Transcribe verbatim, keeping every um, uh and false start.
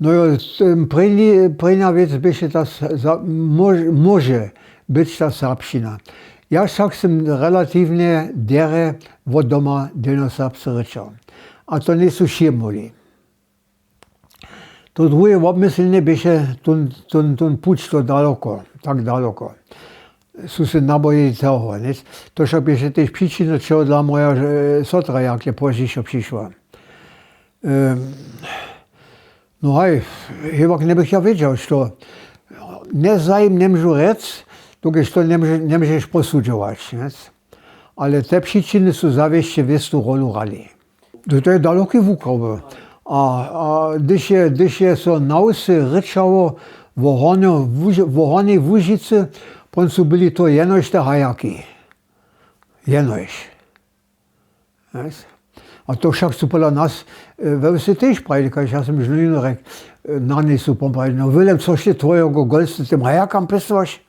No jo, prěnja wěc běše ta, móže być ta serbšćina. Ja wšak sym relatiwnje derje wot doma delnjoserbsce rěčał. A to njejsu wšě móhli. To druhe wobmyslenje běše tón puć to daloko, tak daloko su se nabojili toho. To wšak běše tež přičina čehodla moja sotra jakle pózdźišo přišła. No haj, hewak njebych ja wědźał što, njezajim njemóžu rjec, dokelž to njemóžeš posudźować. Ale te přičiny su zawěsće wěstu rolu hrali. To je daloki wukrowby. A hdyž je so na wsy rěčało wo hornjej łužicy, pón su byli to jenož te hajaki. Jenož. A to wšak su pola nas we wsy tež prajili kaž ja sym žnujno rjek, na njej su pón prajili no wylem což ty twojeho golsty tym hajakam pěstowaš?